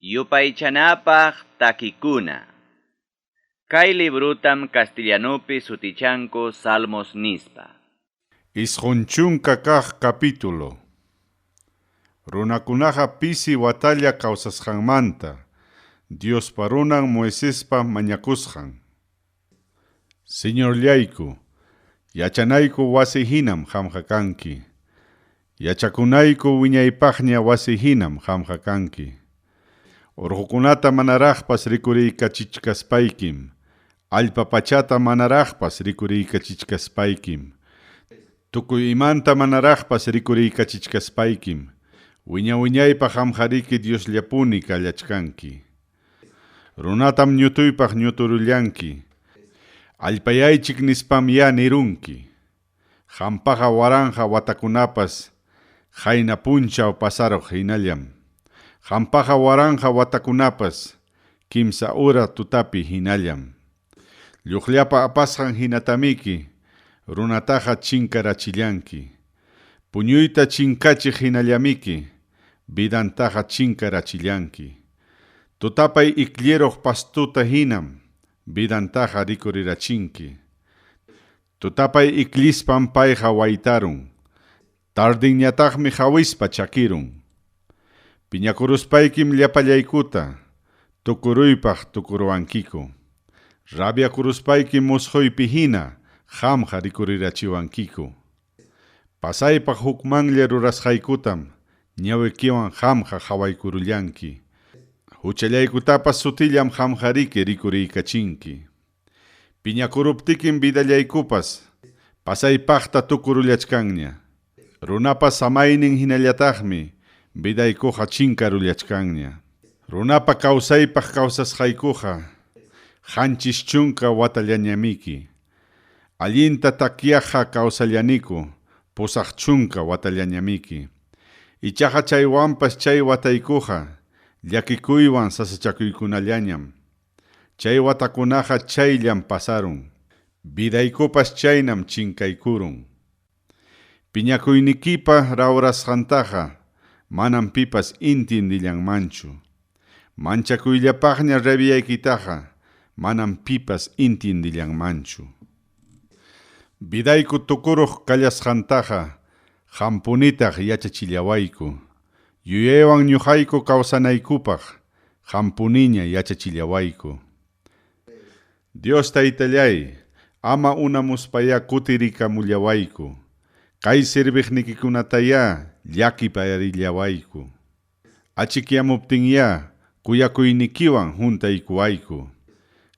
Yupaychanapaq takikuna. Kay librutam castellanupi sutichanku Salmos nispa. 90 kaq capítulo. Runakunaqa pisi watalla kawsasqanmanta, Diospa runan Moisespa mañakusqan. Señorllayku, yachanayku wasi hinam qamqa kanki. Yachakunayku wiñaypaqña wasi hinam qamqa kanki. Urqukunata manaraqpas rikuriykachichkaspaykim, allpa pachata manaraqpas rikuriykachichkaspaykim, tukuy imanta manaraqpas rikuriykachichkaspaykim, wiña-wiñaypaq qamqariki Diosllapuni kallachkanki. Runatam ñutuypaq ñuturullanki, allpayaychik nispam ya nirunki. Qampaqa waranqa watakunapas qayna punchaw pasaruq hinallam. Qampaqa waranqa watakunapas kimsa hora tutapi hinallam. Lluqllapa apasqan hinatamiki runataqa chinkarachillanki. Puñuyta chinkachiq hinallamiki vidantaqa chinkarachillanki. Tutapay iklliruq pastuta hinam vidantaqa rikurirachinki. Tutapay ikllispam payqa waytarun. Tardinñataqmi hawispa chakirun. Piñakuruspaykim llapallaykuta tukuruypaq tukuruwankiku. Rabiakuruspaykim musquypi hina qamqa rikurirachiwankiku. Pasaypaq hukmanlla rurasqaykutam ñawikiwan qamqa qawaykurullanki. Huchallaykutapas sutillam qamqariki rikuriykachinki. Piñakuruptikim vidallaykupas pasaypaqta tukurullachkanña. Runapa samaynin hinallataqmi vidaykuqa chinkarullachkanña. Runapa kawsaypaq kawsasqaykuqa 70 watallañamiki. Allinta takyaqqa kawsallaniku 80 watallañamiki. Ichaqa chaywanpas chay wataykuqa llakikuywan sasachakuykunallañam. Chay watakunaqa chayllam pasarun. Vidaykupas chaynam chinkaykurun. Piñakuynikipa rawrasqantaqa manam pipas intindillanmanchu. Manchakuyllapaqña rabiyaykitaqa manam pipas intindillanmanchu. Vidayku tukuruq kallasqantaqa qampunitaq yachachillawayku. Yuyaywan ñuqayku kawsanaykupaq qampuniña yachachillawayku. Dios taytallay, ama unamuspayá kutirikamullawayku. Kay serviqnikikunatayá llakipayarillawayku. Achikyamuptinyá kuyakuynikiwan huntaykuwayku.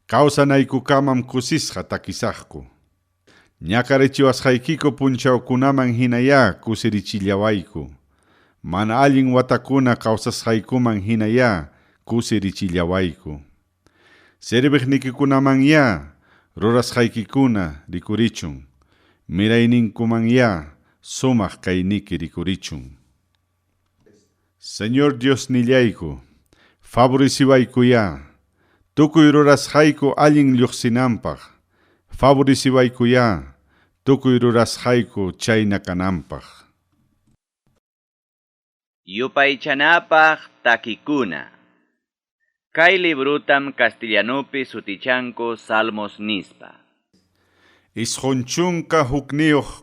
Kawsanaykukamam kusisqa takisaqku. Ñakarichiwasqaykiku punchawkunaman hinayá kusirichillawayku. Mana allin watakuna kawsasqaykuman hinayá kusirichillawayku. Serviqnikikunamanyá rurasqaykikuna rikurichun. Mirayninkumanyá sumaq kayniki rikurichun. Señor Dios nillayku, favoreciwaykuyá. Tukuy rurasqayku allin lluqsinanpaq. Favoreciwaykuyá. Tukuy rurasqayku chayna kananpaq. Yupaychanapaq takikuna. Kay librutam castellanupi sutichanku Salmos nispa. 91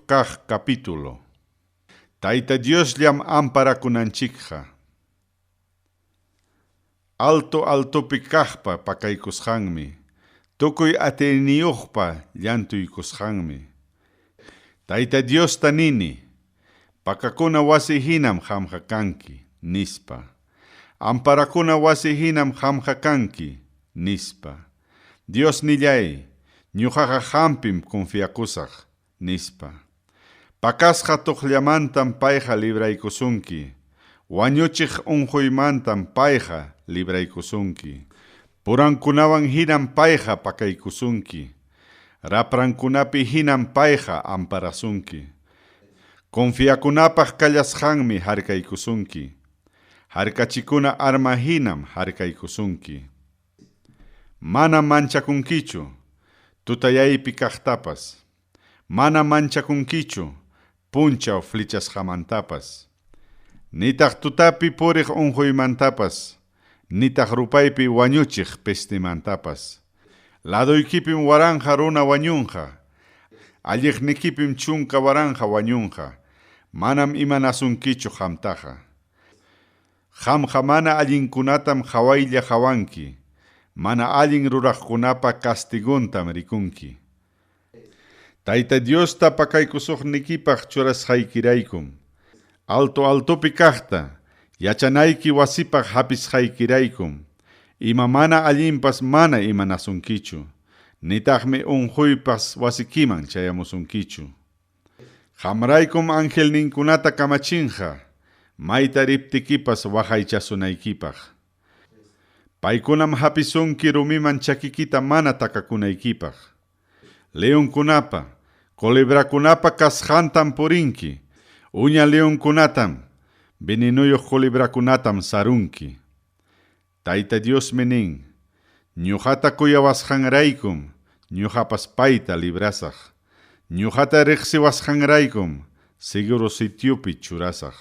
kaq capítulo. Tayta Diosllam amparakunanchikqa. Alto altopi kaqpa pakaykusqanmi, tukuy atiyniyuqpa llantuykusqanmi. Tayta Diosta nini, pakakuna wasi hinam qamqa kanki, nispa. Amparakuna wasi hinam qamqa kanki, nispa. Dios nillay, ñuqaqa qampim confiakusaq, nispa. Pakasqa tuqllamantam payqa libraykusunki. Wañuchiq unquymantam payqa libraykusunki. Purankunawan hinam payqa pakaykusunki. Raprankunapi hinam payqa amparasunki. Confiakunapaq kallasqanmi harkaykusunki. Harkachikuna arma hinam harkaykusunki. Mana manchakunkichu tutayaypi kaqtapas. Mana manchakunkichu punchaw flichasqamantapas. Nitaq tutapi puriq unquymantapas, nitaq rupaypi wañuchiq pestemantapas. Ladoykipim waranqa runa wañunqa, alliqnikipim 10,000 wañunqa, manam imanasunkichu qamtaqa. Qamqa mana allinkunatam qawaylla qawanki, mana allin ruraqkunapa castiguntam rikunki. Tayta Diosta pakaykusuqnikipaq churasqaykiraykum, alto altopi kaqta, yachanayki wasipaq hapisqaykiraykum, ima mana allinpas mana imanasunkichu, nitaqmi unquypas wasikiman chayamusunkichu. Qamraykum angelninkunata kamachinqa, mayta riptikipas waqaychasunaykipaq. Paykunam hapisunki rumiman chakikita mana takakunaykipaq. Leonkunapa, culebrakunapa kasqantam purinki, uña leonkunatam, venenuyuq culebrakunatam sarunki. Tayta Diosmi nin, ñuqata kuyawasqanraykum, ñuqapas payta librasaq. Ñuqata riqsiwasqanraykum, seguro sitiopi churasaq.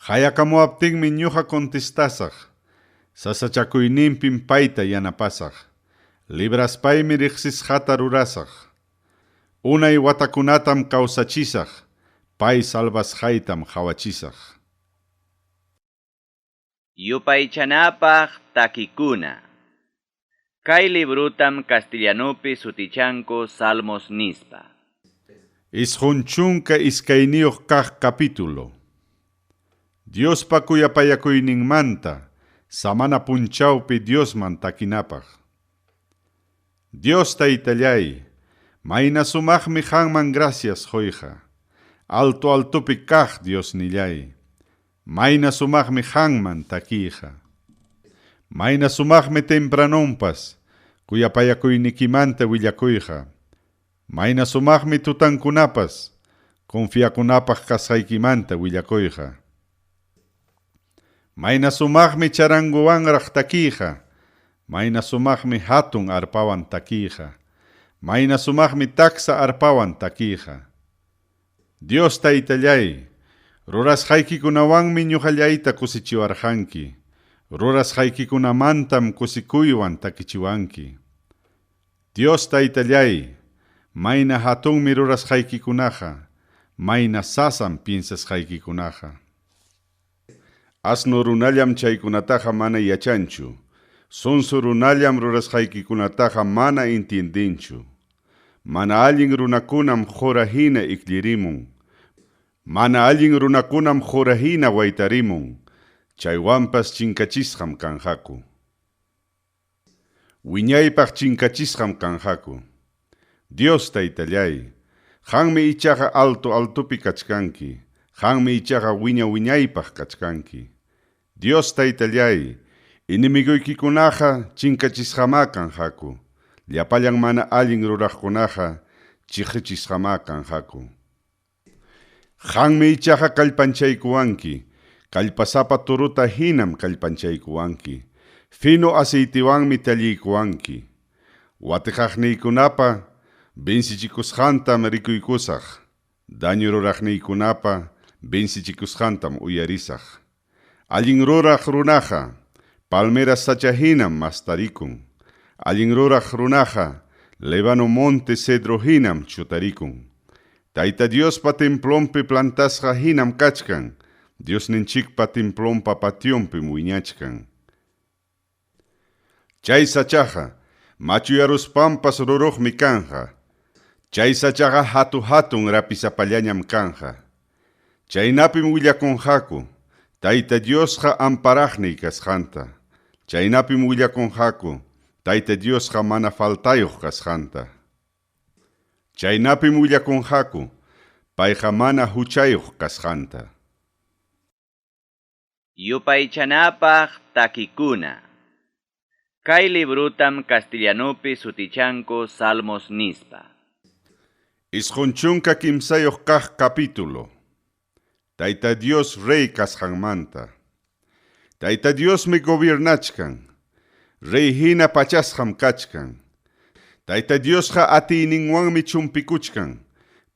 Qayakamuwaptinmi ñuqa contestasaq, sasachakuyninpim payta yanapasaq. Libraspaymi riqsisqata rurasaq. Unay watakunatam kawsachisaq, pay salvasqaytam qawachisaq. Yupaychanapaq takikuna. Kay librutam castellanupi sutichanku Salmos nispa. 92 kaq capítulo. Diospa kuyapayakuyninmanta, samana punchawpi Diosman takinapaq. Dios taytallay, mayna sumaqmi qanman gracias quyqa. Alto altopi kaq Diosnillay, mayna sumaqmi qanman takiyqa. Mayna sumaqmi tempranonpas, kuyapayakuynikimanta willakuyqa. Mayna sumaqmi tutankunapas, confiakunapaq kasqaykimanta willakuyqa. Mayna sumaqmi charanguwanraq takiyqa. Mayna sumaqmi hatun arpawan takiyqa. Mayna sumaqmi taksa arpawan takiyqa. Dios taytallay, rurasqaykikunawanmi ñuqallayta kusichiwarqanki. Rurasqaykikunamantam kusikuywan takichiwanki. Dios taytallay, mayna hatunmi rurasqaykikunaqa, mayna sasam piensasqaykikunaqa. Asno runallam chaykunataqa mana yachanchu. Sonso runallam rurasqaykikunataqa mana entiendenchu. Mana allin runakunam qura hina ikllirimun. Mana allin runakunam qura hina waytarimun. Chaywanpas chinkachisqam kanqaku. Wiñaypaq chinkachisqam kanqaku. Dios taytallay, qanmi ichaqa alto altopi kachkanki. Qanmi ichaqa wiña wiñaypaq kachkanki. Dios taytallay, enemigoykikunaqa chinkachisqamá kanqaku. Llapallan mana allin ruraqkunaqa chiqichisqamá kanqaku. Qanmi ichaqa kallpanchaykuwanki, kallpasapa turuta hinam kallpanchaykuwanki. Fino aceitiwanmi talliykuwanki. Watiqaqniykunapa vencichikusqantam rikuykusaq. Daño ruraqniykunapa vencichikusqantam uyarisaq. Allin ruraq runaqa palmera sacha hinam mastarikun. Allin ruraq runaqa Lébano monte cedro hinam chutarikun. Tayta Diospa templonpi plantasqa hinam kachkan. Diosninchikpa templonpa pationpim wiñachkan. Chay sachaqa machuyaruspanpas ruruqmi kanqa. Chay sachaqa hatu hatun rapisapallañam kanqa. Chaynapim willakunqaku, Tayta Diosqa amparaqniy kasqanta. Chaynapim willakunqaku, Tayta Diosqa mana faltayuq kasqanta. Chaynapim willakunqaku, payqa mana huchayuq kasqanta. Yupaychanapaq takikuna. Kay librutam castellanupi sutichanku Salmos nispa. 93 kaq capítulo. Tayta Dios rey kasqanmanta. Tayta Diosmi gobiernachkan. Rey hina pachasqam kachkan. Tayta Diosqa atiyninwanmi chumpikuchkan.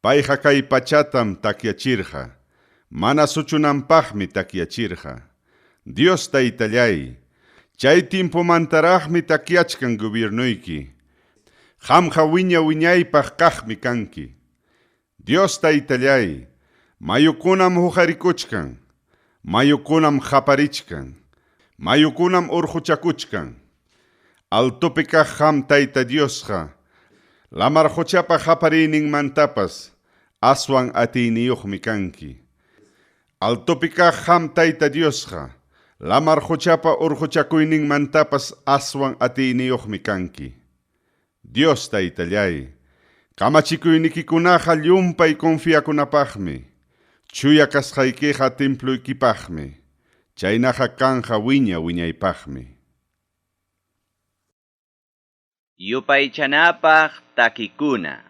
Payqa kay pachatam takyachirqa. Mana suchunanpaqmi takyachirqa. Dios Taytalláy, chay tiempomantaraqmi takyachkan gobiernoyki. Qamqa wiña-wiñaypaq kaqmi kanki. Dios Taytalláy, mayukunam huqarikuchkan, mayukunam qaparichkan, mayukunam urquchakuchkan. Altopi kaq qam Tayta Diosqa, lamar quchapa qapariyninmantapas aswan atiyniyuqmi kanki. Altopi kaq qam Tayta Diosqa, lamar quchapa urquchakuyninmantapas aswan atiyniyuqmi kanki. Dios Taytalláy, kamachikuynikikunaqa llumpay confiakunapaqmi, chuya kasqaykiqa temploykipaqmi, chaynaqa kanqa wiña-wiñaypaqmi. Yupaychanapaq takikuna.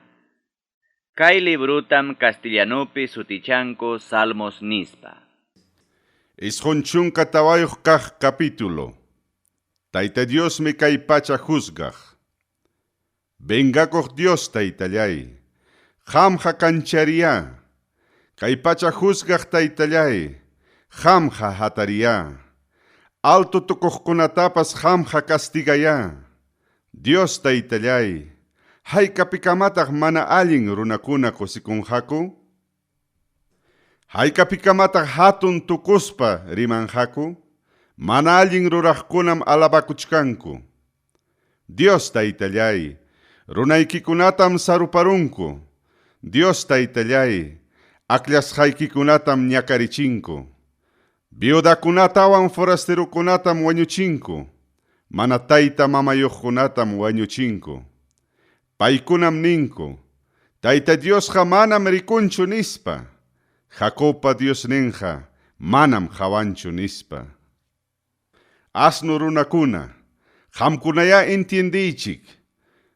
Kay librutam castellanopi sutichanku Salmos nispa. 94 kaq capítulo. Tayta Diosmi kay pacha juzgaq. Vengakuq Dios Taytalláy, qamqa kanchariyá. Kay pacha juzgaq Taytalláy, qamqa hatariyá. Alto tukuqkunatapas qamqa castigayá. Dios Taytalláy, haykapikamataq mana allin runakuna kusikunqaku? Haykapikamataq hatun tukuspa rimanqaku? Mana allin ruraqkunam alabakuchkanku. Dios Taytalláy, runaykikunatam saruparunku. Dios Taytalláy, akllasqaykikunatam ñakarichinku. Viudakunatawan forasterokunatam wañuchinku. Mana tayta mamayuqkunatam wañuchinku. Paykunam ninku, Tayta Diosqa manam rikunchu nispa. Jacobpa Diosninqa manam qawanchu nispa. Asno runakuna, qamkunayá entiendiychik.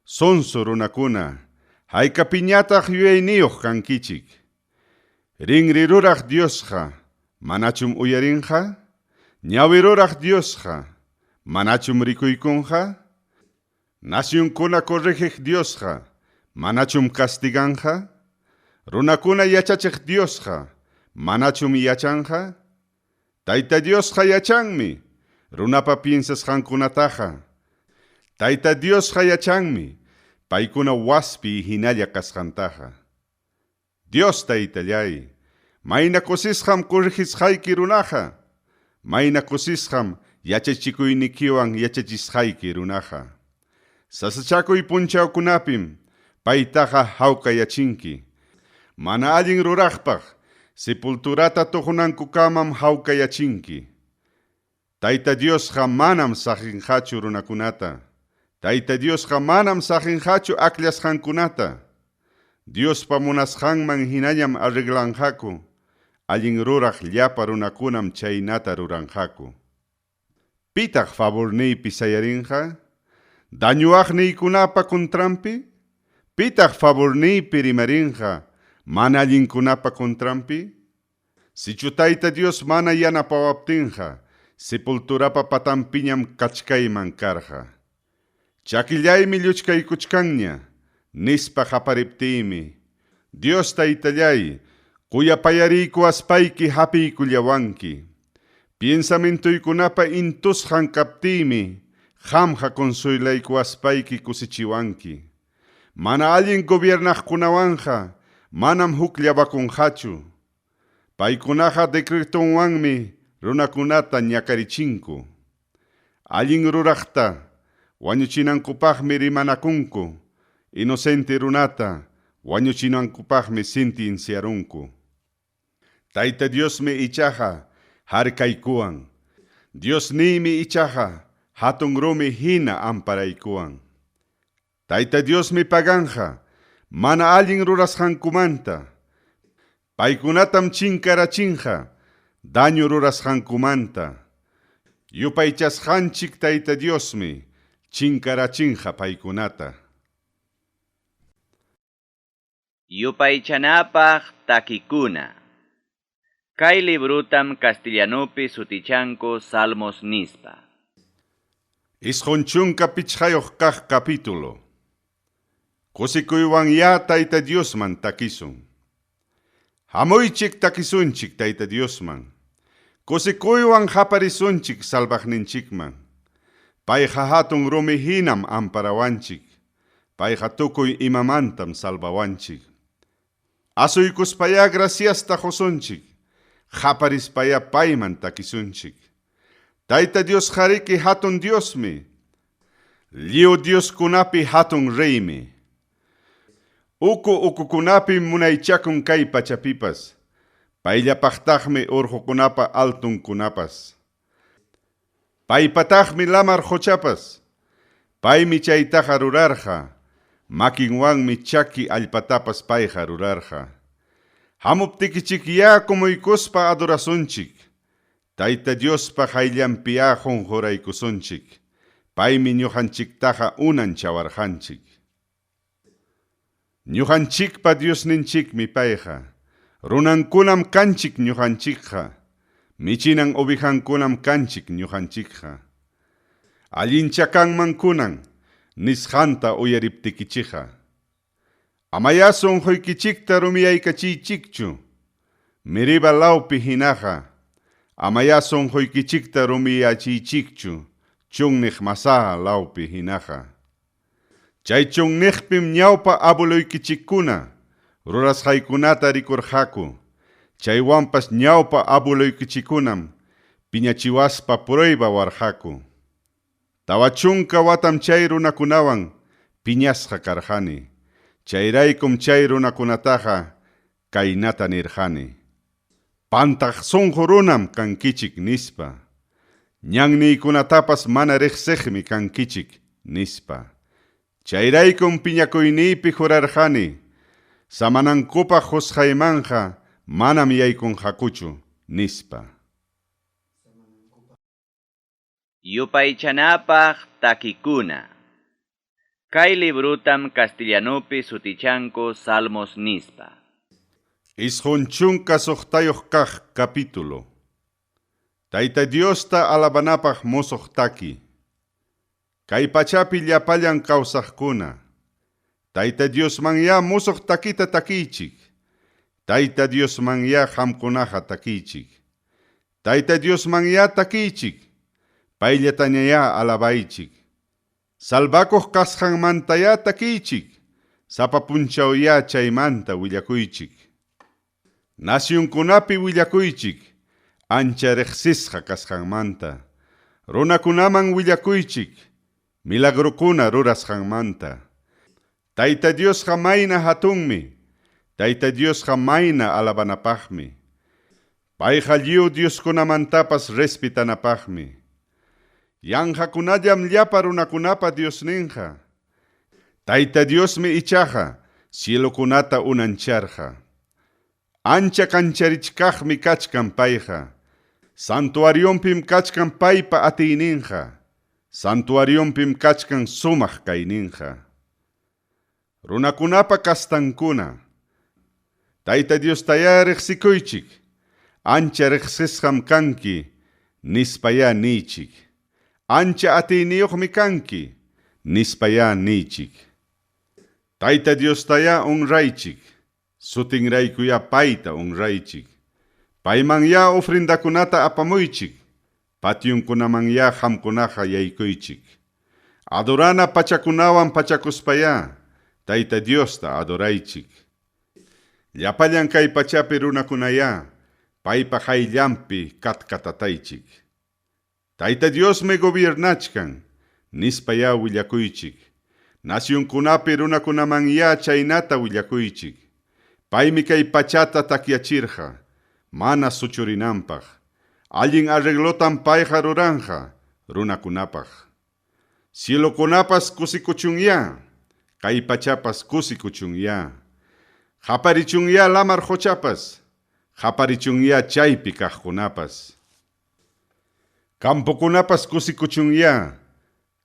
Sonso runakuna, haykapiñataq yuyayniyuq kankichik. Rinri ruraq Diosqa, manachum uyarinqa? Ñawi ruraq Diosqa, manachum rikuykunqa? Nacionkuna corrigiq Diosqa, manachum castiganqa? Runakuna yachachiq Diosqa, manachum yachanqa? Tayta Diosqa yachanmi, runapa piensasqankunataqa. Tayta Diosqa yachanmi, paykuna waspi hinalla kasqantaqa. Dios Taytalláy, mayna kusisqam corrigisqayki runaqa, mayna kusisqam yachachikuynikiwan yachachisqayki runaqa. Sasachakuy punchawkunapim paytaqa hawkayachinki. Mana allin ruraqpaq sepulturata tuqunankukamam hawkayachinki. Tayta Diosqa manam saqinqachu runakunata. Tayta Diosqa manam saqinqachu akllasqankunata. Diospa munasqanman hinañam arreglanqaku. Allin ruraq llapa runakunam chaynata ruranqaku. Pitaq favorniypi sayarinqa? Dañuwaqniykunapa contranpi? Pitaq favorniypi rimarinqa mana allinkunapa contranpi? Sichu Tayta Dios mana yanapawaptinqa, sepulturapa patanpiñam kachkayman karqa. Chakillaymi lluchkaykuchkanña, nispa qapariptiymi. Dios Taytalláy, kuyapayariykuwaspayki hapiykullawanki. Piensamientuykunapa intusqan kaptiymi, qamqa consuelaykuwaspayki kusichiwanki. Mana allin gobiernaqkunawanqa manam hukllawakunqachu. Paykunaqa decretonwanmi runakunata ñakarichinku. Allin ruraqta wañuchinankupaqmi rimanakunku, inocente runata wañuchinankupaqmi sentenciarunku. Tayta Diosmi ichaqa harkaykuwan. Diosniymi ichaqa hatun rumi hina amparaykuwan. Tayta Diosmi paganqa mana allin rurasqankumanta. Paykunatam chinkarachinqa daño rurasqankumanta. Yupaychasqanchik Tayta Diosmi chinkarachinqa paykunata. Yupaychanapaq takikuna. Kay librutam castellanopi sutichanku Salmos nispa. 95 kaq capítulo. Kusikuywan Tayta Diosman takisun. Hamuychik takisunchik Tayta Diosman. Kusikuywan qaparisunchik salvaqninchikman. Payqa hatun rumi hinam amparawanchik. Payqa tukuy imamantam salvawanchik. Asuykuspayá graciasta qusunchik. Qaparispayá payman takisunchik. Tayta Dios qariki hatun Diosmi. Lliw Dioskunapi hatun reymi. Uku ukukunapim munaychakun kay pachapipas. Payllapaqtaqmi urqukunapa altunkunapas. Paypataqmi lamar quchapas. Paymi chaytaqa rurarqa. Makinwanmi chaki allpatapas payqa rurarqa. Hamuptikichikyá kumuykuspa adorasunchik. Tayta Diospa qayllanpiyá qunquraykusunchik. Paymi ñuqanchiktaqa unanchawarqanchik. Ñuqanchikpa Diosninchikmi payqa. Runankunam kanchik ñuqanchikqa. Michinan ovejankunam kanchik ñuqanchikqa. Allincha kanman kunan nisqanta uyariptikichikqa. Amayá sunquykichikta rumiyaykachiychikchu. Meriba lawpi hinaqa. Amayá sunquykichikta rumiyachiychikchu. Chunniq Masá lawpi hinaqa. Chay chunniqpim ñawpa abueluykichikkuna rurasqaykunata rikurqaku. Chaywanpas ñawpa abueluykichikkunam piñachiwaspa prueba warqaku. 40 watam chay runakunawan piñasqa karqani. Chayraykum chay runakunataqa kaynata nirqani. Pantaq sunqu runam kankichik nispa. Ñanniykunatapas mana riqsiqmi kankichik nispa. Chayraykum piñakuyniypi jurarqani. Samanankupaq qusqaymanqa manam yaykunqakuchu nispa. Yupaychanapaq takikuna. Kay librutam castellanupi sutichanku Salmos nispa. 96 kaq capítulo. Tayta Diosta alabanapaq musuq taki. Kay pachapi llapallan kawsaqkuna. Tayta Diosmanyá musuq takita takiychik. Tayta Diosmanyá qamkunaqa takiychik. Tayta Diosmanyá takiychik. Payllatañayá alabaychik. Salvakuq kasqanmantayá takiychik. Sapa punchawyá chaymanta willakuychik. Nacionkunapi willakuychik. Ancha riqsisqa kasqanmanta. Runakunaman willakuychik. Milagrokuna rurasqanmanta. Tayta Diosqa mayna hatunmi. Tayta Diosqa mayna alabanapaqmi. Payqa lliw Dioskunamantapas respetanapaqmi. Yanqakunallam llapa runakunapa Diosninqa. Tayta Diosmi ichaqa cielokunata unancharqa. Ancha kancharichkaqmi kachkan payqa. Santuarionpim kachkan paypa atiyninqa. Santuarionpim kachkan sumaq kayninqa. Runakunapa kastankuna. Tayta Diostayá riqsikuychik. Ancha riqsisqam kanki nispayá niychik. Ancha atiyniyuqmi kanki nispayá niychik. Tayta Diostayá honraychik. Sutinraykuyá payta honraychik. Paymanyá ofrendakunata apamuychik. Pationkunamanyá qamkunaqa yaykuychik. Adorana pachakunawan pachakuspayá Tayta Diosta adoraychik. Llapallan kay pachapi runakunayá paypa qayllanpi katkatataychik. Tayta Diosmi gobiernachkan nispayá willakuychik. Nacionkunapi runakunamanyá chaynata willakuychik. Paymi kay pachata takyachirqa mana suchurinanpaq. Allin arreglotam payqa ruranqa runakunapaq. Cielokunapas kusikuchunyá, kay pachapas kusikuchunyá. Qaparichunyá lamar quchapas, qaparichunyá chaypi kaqkunapas. Campokunapas kusikuchunyá,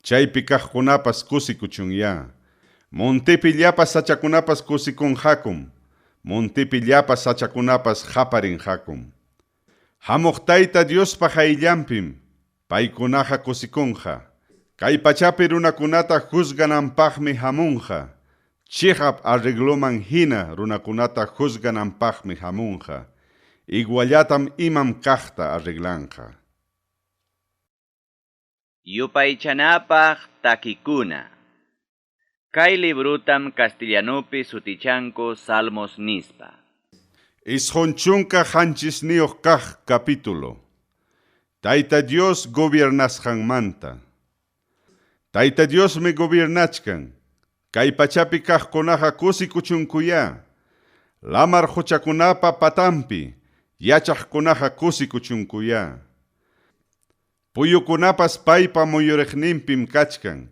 chaypi kaqkunapas kusikuchunyá. Montepi llapa sachakunapas kusikunqakum, montepi llapa sachakunapas qaparinqakum. Hamuq Tayta Diospa qayllanpim paykunaqa kusikunqa. Kay pachapi runakunata juzgananpaqmi hamunqa. Chiqap arregloman hina runakunata juzgananpaqmi hamunqa. Iguallatam imam kaqta arreglanqa. Yupaychanapaq takikuna. Kay librutam castellanupi sutichanku Salmos nispa. 97 kaq capítulo. Tayta Dios gobiernasqanmanta. Tayta Diosmi gobiernachkan. Kay pachapi kaqkunaqa kusikuchunkuyá. Lamar quchakunapa patampi yachaqkunaqa kusikuchunkuyá. Puyukunapas paypa muyuriqninpim kachkan.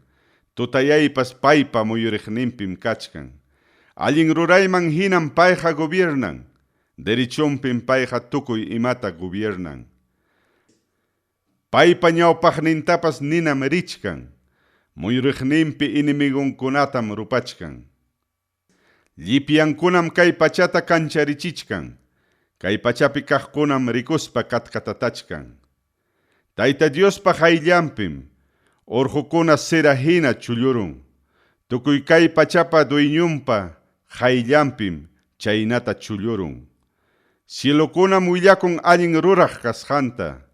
Tutayaypas paypa muyuriqninpim kachkan. Allin rurayman hinam payqa gobiernan. Derechonpim payqa tukuy imata gobiernan. Paypa ñawpaqnintapas ninam richkan. Muyuriqninpi enemigonkunatam rupachkan. Llipyankunam kay pachata kancharichichkan. Kay pachapi kaqkunam rikuspa katkatatachkan. Tayta Diospa hayllanpim urqukuna cera hina chullurun. Tukuy kay pachapa dueñunpa hayllanpim chaynata chullurun. Cielokunam willakun allin ruraq kasqanta.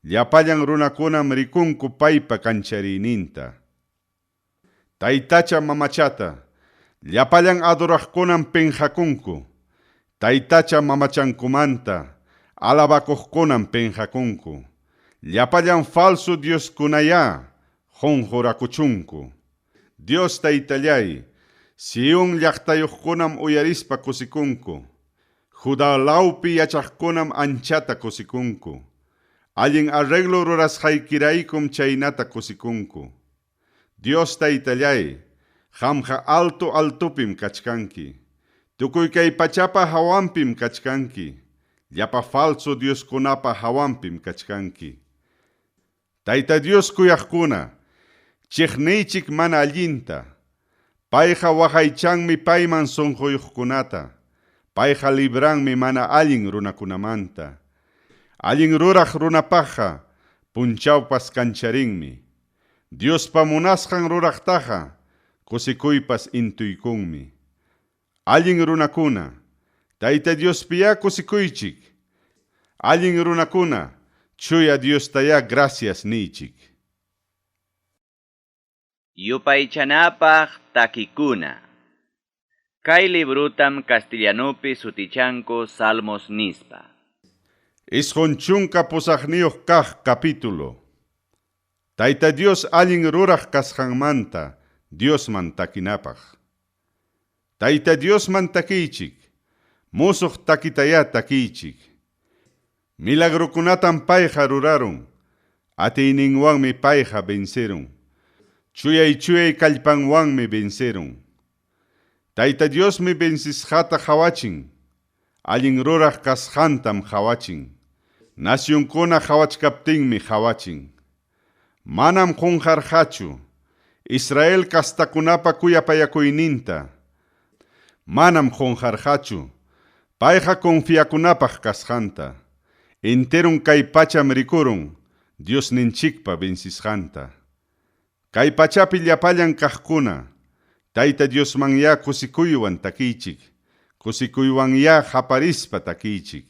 Llapallan runakunam rikunku paypa kanchariyninta. Taytacha mamachata, llapallan adoraqkunam penqakunku. Taytacha mamachankumanta, alabakuqkunam penqakunku. Llapallan falso dioskunayá qunqurakuchunku. Dios taytallay, Sion llaqtayuqkunam uyarispa kusikunku. Judá lawpi yachaqkunam anchata kusikunku. Allin arreglo rurasqaykiraykum chaynata kusikunku. Dios taytallay, qamqa alto altopim kachkanki. Tukuy kay pachapa hawanpim kachkanki. Llapa falso dioskunapa hawanpim kachkanki. Tayta Dios kuyaqkuna, chiqniychik mana allinta. Payqa waqaychanmi payman sunquyuqkunata. Payqa libranmi mana allin runakunamanta. Allin ruraq runapaqqa punchawpas kancharinmi. Diospa munasqan ruraqtaqa kusikuypas intuykunmi. Allin runakuna, Tayta Diospiyá kusikuychik. Allin runakuna, chuya Diostayá gracias niychik. Yupaychanapaq takikuna. Kay librutam castellanupi sutichanku Salmos nispa. 98 kaq capítulo. Tayta Dios allin ruraq kasqanmanta Diosman takinapaq. Tayta Diosman takiychik, musuq takitayá takiychik. Milagrukunatam payqa rurarun, atiyninwanmi payqa vencerun. Chuyay chuyay kallpanwanmi vencerun. Tayta Diosmi vencisqata qhawachin, allin ruraq kasqantam qhawachin. Nacionkuna qhawachkaptinmi qhawachin. Manam qunqarqachu Israel kastakunapa kuyapayakuyninta. Manam qunqarqachu payqa confiakunapaq kasqanta. Enterun kay pacham rikurun Diosninchikpa vencisqanta. Kay pachapi llapallan kaqkuna, Tayta Diosmanyá kusikuywan takiychik, kusikuywanyá qaparispa takiychik.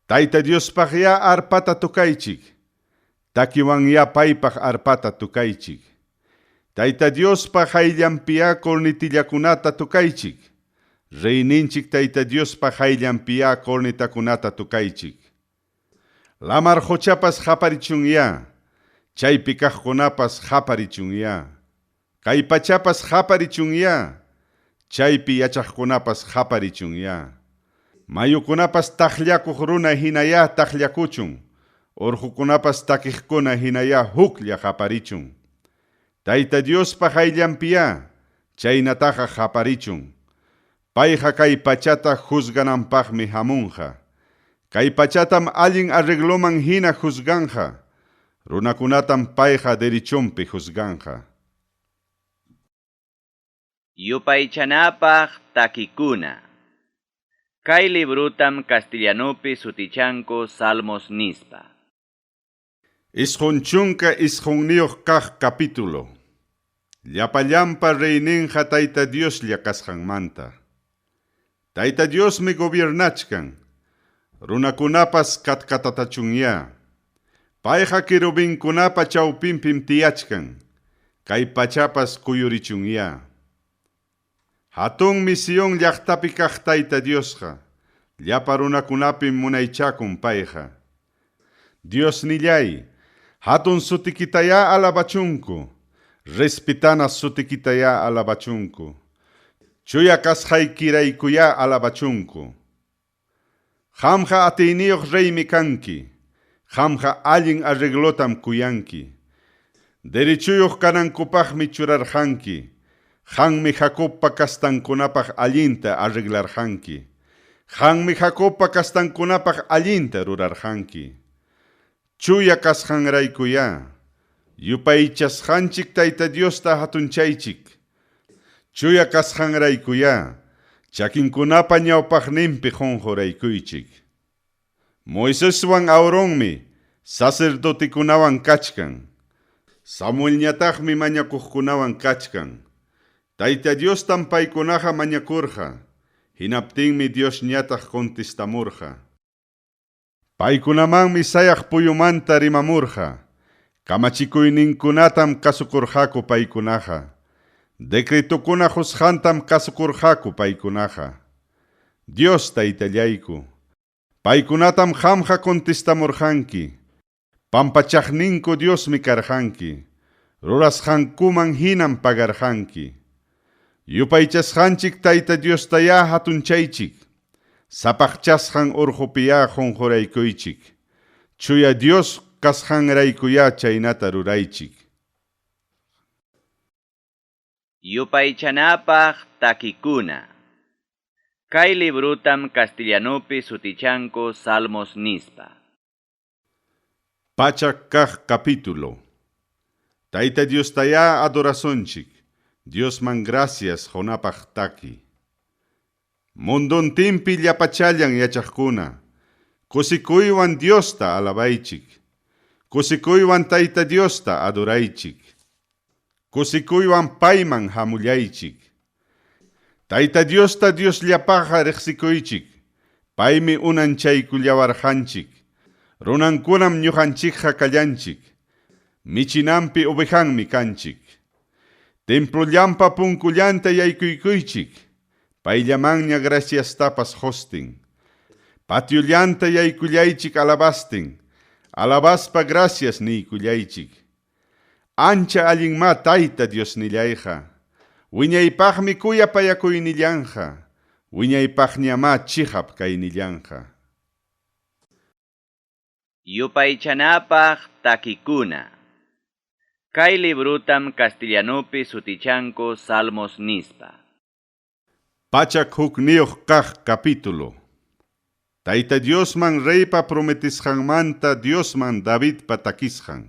Tayta Diospaqyá arpata tukaychik, takiwanyá paypaq arpata tukaychik. Tayta Diospa hayllanpiyá cornetillakunata tukaychik. Reyninchik Tayta Diospa hayllanpiyá cornetakunata tukaychik. Lamar quchapas qaparichunyá, chaypi kaqkunapas qaparichunyá. Kay pachapas qaparichunyá, chaypi yachaqkunapas qaparichunyá. Mayukunapas taqllakuq runa hinayá taqllakuchun, urqukunapas takiqkuna hinayá huklla qaparichun. Tayta Diospa hayllanpiyá, chaynataqa qaparichun. Payqa kay pachata juzgananpaqmi hamunqa. Kay pachatam allin arregloman hina juzganqa. Runakunatam payqa derechonpi juzganqa. Yupaychanapaq takikuna. Kay librutam castellanupi sutichanku Salmos nispa. 99 kaq capítulo. Llapallanpa reyninqa Tayta Dioslla kasqanmanta. Tayta Diosmi gobiernachkan. runakunapas katkatatachunña. Payqa querubinkunapa chawpinpim tiyachkan, kay pachapas kuyurichunyá. Hatunmi Sion llaqtapi kaq Tayta Diosqa, llapa runakunapim munaychakun payqa. Diosnillay, hatun sutikitayá alabachunku, respitana sutikitayá alabachunku. Chuya kasqaykiraykuyá alabachunku. Qamqa atiyniyuq reymi kanki, qamqa allin arreglotam kuyanki. Derechuyuq kanankupaqmi churarqanki, qanmi Jacobpa kastankunapaq allinta arreglarqanki. Qanmi Jacobpa kastankunapaq allinta rurarqanki. Chuya kasqanraykuyá, yupaychasqanchik Tayta Diosta hatunchaychik. Chuya kasqanraykuyá, chakinkunapa ñawpaqninpi qunquraykuychik. Moiseswan Aaronmi sacerdotekunawan kachkan. Samuelñataqmi mañakuqkunawan kachkan. Tayta Diostam paykunaqa mañakurqa, hinaptinmi Diosñataq contestamurqa. Paykunamanmi sayaq puyumanta rimamurqa, kamachikuyninkunatam kasukurqaku paykunaqa. Decretokuna qusqantam kasukurqaku paykunaqa. Dios Taytallayku, paykunatam qamqa contestamurqanki. Pampachaqninku Diosmi karqanki, rurasqankuman hinam pagarqanki. Yupaychasqanchik Tayta Diostayá hatunchaychik, sapaqchasqan urqupiyá qunquraykuychik. Chuya Dios kasqanraykuyá chaynata ruraychik. Yupaychanapaq takikuna. Kay librutam castellanupi sutichanku Salmos nispa. Pachak kaq capítulo. Tayta Diostayá adorasunchik, Diosman gracias qunapaq taki. Munduntinpi llapachallan yachaqkuna, kusikuywan Diosta alabaychik, kusikuywan Tayta Diosta adoraychik, kusikuywan payman hamullaychik. Tayta Diosta Diosllapaqqa riqsikuychik, paymi unanchaykullawarqanchik, runankunam ñuqanchikqa kallanchik, michinanpi ovejanmi kanchik. Templollanpa punkullanta yaykuykuychik, payllamanña graciastapas qustin. Patiollanta yaykullaychik alabastin, alabaspa gracias niykullaychik. Ancha allinmá Tayta Diosnillayqa, wiñaypaqmi kuyapayakuynillanqa, wiñaypaqñamá chiqap kaynillanqa. Yupaychanapaq takikuna. Kay librutam castellanupi sutichanku Salmos nispa. 101 kaq capítulo. Tayta Diosman reypa prometisqanmanta Diosman Davidpa takisqan.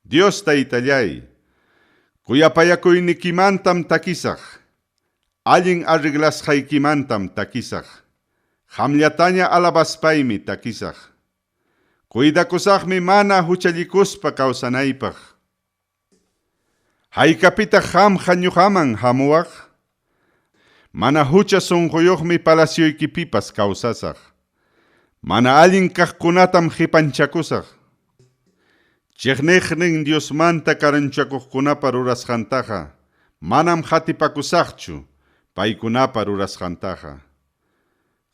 Dios Taytallay, kuyapayakuynikimantam takisaq, allin arreglasqaykimantam takisaq, qamllataña alabaspaymi takisaq. Cuidakusaqmi mana huchallikuspa kawsanaypaq. Haykapitaq qamqa ñuqaman hamuwaq? Mana hucha sunquyuqmi palacioykipipas kawsasaq. Mana allin kaqkunatam qipanchakusaq. Chiqniqnin Diosmanta karunchakuqkunapa rurasqantaqa manam qatipakusaqchu paykunapa rurasqantaqa.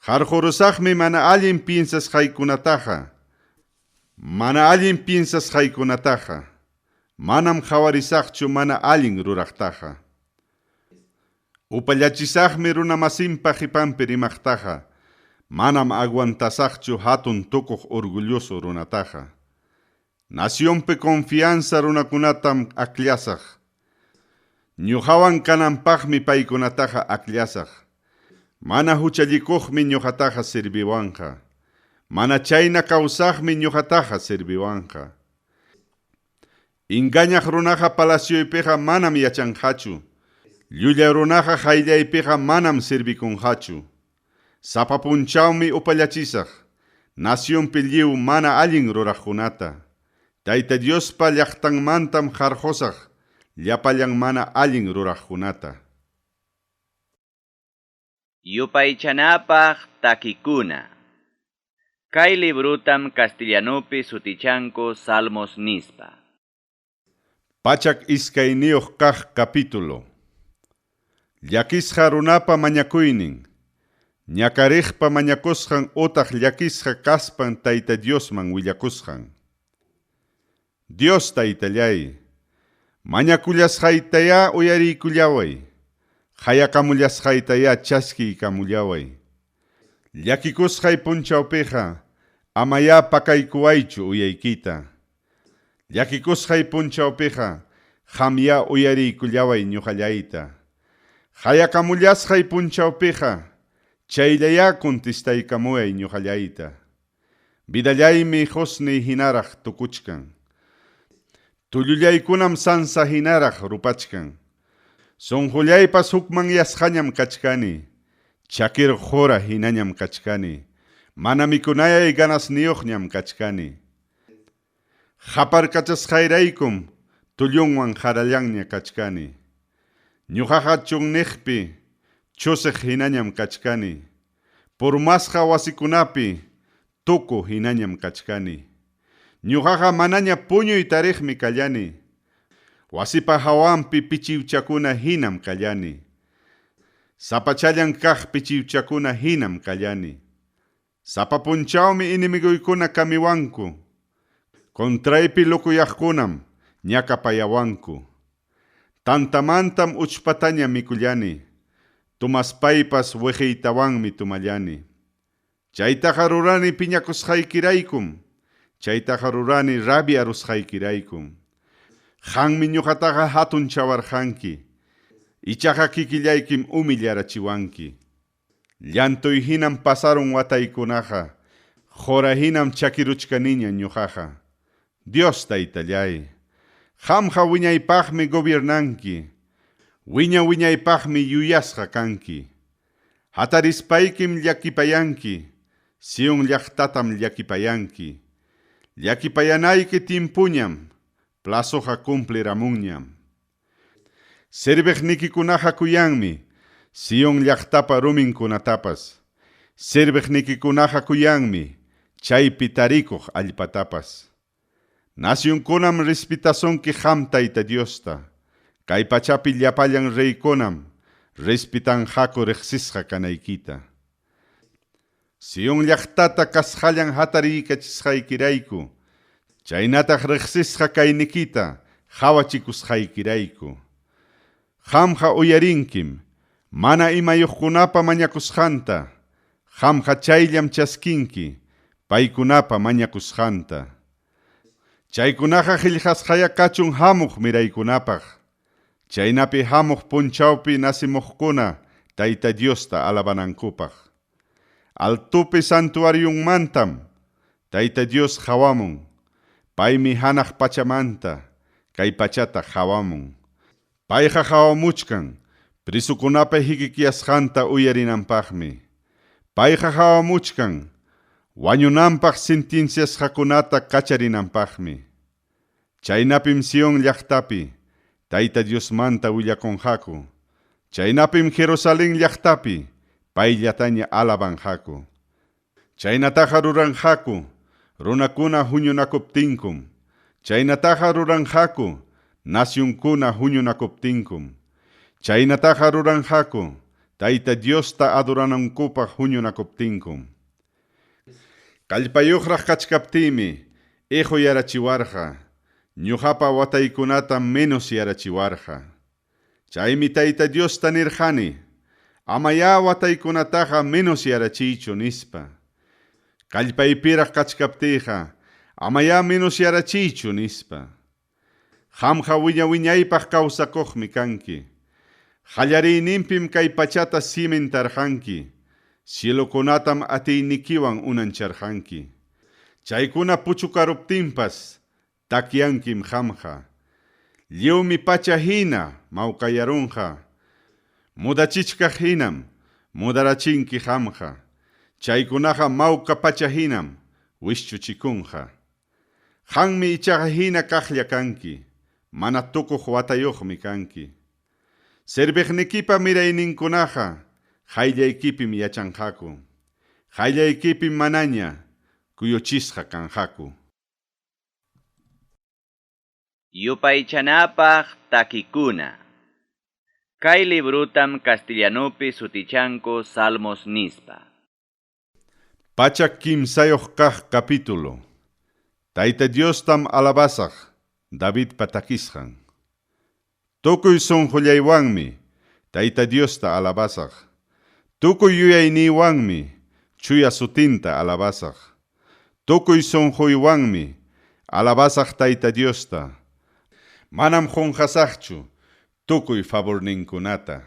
Qarqurusaqmi mana allin piensasqaykunataqa. Mana allin piensasqaykunataqa. Manam qhawarisaqchu mana allin ruraqtaqa. Upallachisaqmi runamasinpa qipanpi rimaqtaqa. Manam aguantasaqchu hatun tukuq orgulloso runataqa. Nacionpi confianza runakunatam akllasaq. Ñuqawan kananpaqmi paykunataqa akllasaq. Mana huchallikuqmi ñuqataqa serviwanqa. Mana chayna kawsaqmi ñuqataqa serviwanqa. Engañaq runaqa palacioypiqa manam yachanqachu. Llulla runaqa qayllaypiqa manam servikunqachu. Sapa punchawmi upallachisaq. Nacionpi lliw mana allin ruraqkunata. Tayta Diospa llaqtanmantam qarqusaq llapallan mana allin ruraqkunata. Yupaychanapaq takikuna. Kay librutam castellanupi sutichanku Salmos nispa. 102 kaq capítulo. Llakisqa runapa mañakuynin. Ñakariqpa mañakusqan utaq llakisqa kaspan Tayta Diosman willakusqan. Dios Taytallay, mañakullasqaytayá uyariykullaway, qayakamullasqaytayá chaskiykamullaway. Llakikusqay punchawpiqa amayá pakaykuwaychu uyaykita. Llakikusqay punchawpiqa qamyá uyariykullaway ñuqallayta. Qayakamullasqay punchawpiqa chayllayá contestaykamuway ñuqallayta. Vidallaymi husni hinaraq tukuchkan. Tullullaykunam sansa hinaraq rupachkan. Sunqullaypas hukmanyasqañam kachkani. Chakir qura hinañam kachkani. Mana mikunayay ganasniyuqñam kachkani. Qaparkachasqayraykum tullunwan qarallanña kachkani. Ñuqaqa chunniqpi chusiq hinañam kachkani. Purmasqa wasikunapi tuku hinañam kachkani. Ñuqaqa manaña puñuy tariqmi kallani. Wasipa hawanpi pichiwchakuna hinam kallani. Sapachallan kaq pichiwchakuna hinam kallani. Sapa punchawmi enemiguykuna kamiwanku. Contraypi lukuyaqkunam ñakapayawanku. Tantamantam uchpataña mikullani. Tumaspaypas wiqiytawanmi tumallani. Chaytaqa rurani piñakusqaykiraykum. Chaytaqa rurani rabiarusqaykiraykum. Qanmi ñuqataqa hatunchawarqanki. Ichaqa kikillaykim humillarachiwanki. Llantuy hinam pasarun wataykunaqa. Qura hinam chakiruchkaniña ñuqaqa. Dios Taytallay, qamqa wiñaypaqmi gobiernanki. Wiña wiñaypaqmi yuyasqa kanki. Hatarispaykim llakipayanki. Sion llaqtatam llakipayanki. Llakipayanayki timpuñam, plazoqa cumpliramunñam. Serviqnikikunaqa kuyanmi, Sion llaqtapa ruminkunatapas. Serviqnikikunaqa kuyanmi, chaypi tarikuq allpatapas. Nacionkunam respetasunki qam Tayta Diosta. Kay pachapi llapallan reykunam respetanqaku riqsisqa kanaykita. Sion llaqtata kasqallan hatariykachisqaykirayku, chaynataq riqsisqa kaynikita qawachikusqaykirayku. Qamqa uyarinkim, mana imayuqkunapa mañakusqanta, qamqa chayllam chaskinki, paykunapa mañakusqanta. Chaykunaqa qillqasqaya kachun hamuq miraykunapaq. Chaynapi hamuq punchawpi nasimuqkuna Tayta Diosta alabanankupaq. Altupi santuaryunmantam Tayta Dios qawamun. Paymi hanaq pachamanta kay pachata qawamun. Payqa qawamuchkan prisukunapa hikikyasqanta uyarinanpaqmi. Payqa qawamuchkan wañunanpaq sentenciasqakunata kacharinanpaqmi. Chaynapim Sion llaqtapi Tayta Diosmanta willakunqaku. Chaynapim Jerusalén llaqtapi payllataña alabanqaku. Chaynataqa ruranqaku runakuna huñunakuptinkum. Chaynataqa ruranqaku nacionkuna huñunakuptinkum. Chaynataqa ruranqaku Tayta Diosta adoranankupaq huñunakuptinkum. Kallpayuqraq kachkaptiymi iqu yarachiwarqa. Ñuqapa wataykunata menos yarachiwarqa. Chaymi Tayta Diosta nirqani, amayá wataykunataqa menos yarachiychu nispa. Kallpaypiraq kachkaptiyqa, amayá menos yarachiychu nispa. Qamqa wiña wiñaypaq kawsakuqmi kanki. Qallariyninpim kay pachata cimentarqanki. Cielokunatam atiynikiwan unancharqanki. Chaykuna puchukaruptinpas takyankim qamqa. Lliwmi pacha hina mawkayarunqa. Mudachichkaq hinam mudarachinki qamqa. Chaykunaqa mawka pacha hinam wischuchikunqa. Qanmi ichaqa hina kaqlla kanki. Mana tukuq watayuqmi kanki. Serviqnikipa mirayninkunaqa qayllaykipim yachanqaku. Qayllaykipim manaña kuyuchisqa kanqaku. Yupaychanapaq takikuna. Kay librutam castellanupi sutichanku Salmos nispa. 103 kaq capítulo. Tayta Diostam alabasaq, Davidpa takisqan. Tukuy sunqullaywanmi Tayta Diosta alabasaq. Tukuy yuyayniywanmi chuya sutinta alabasaq. Tukuy sunquywanmi alabasaq Tayta Diosta. Manam qunqasaqchu tukuy favorninkunata.